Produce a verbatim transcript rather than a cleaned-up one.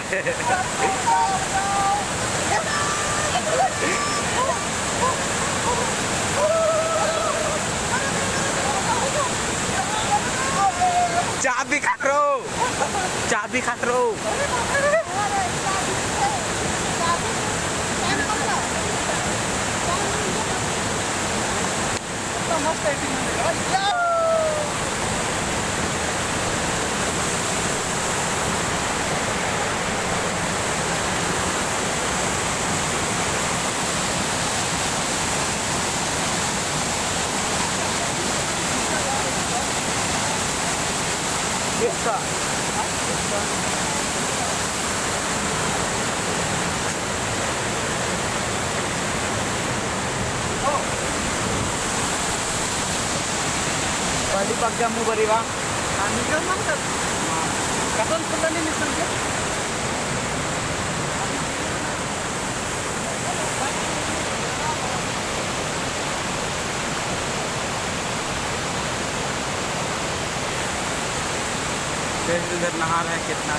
चाबी खतरो, चाबी खतरो। बड़ी पग्गा मु बरी बा। हाँ, निकल मत कर। हाँ। कतन फुल्ला नहीं निकल के। देख इधर नहा रहे कितना।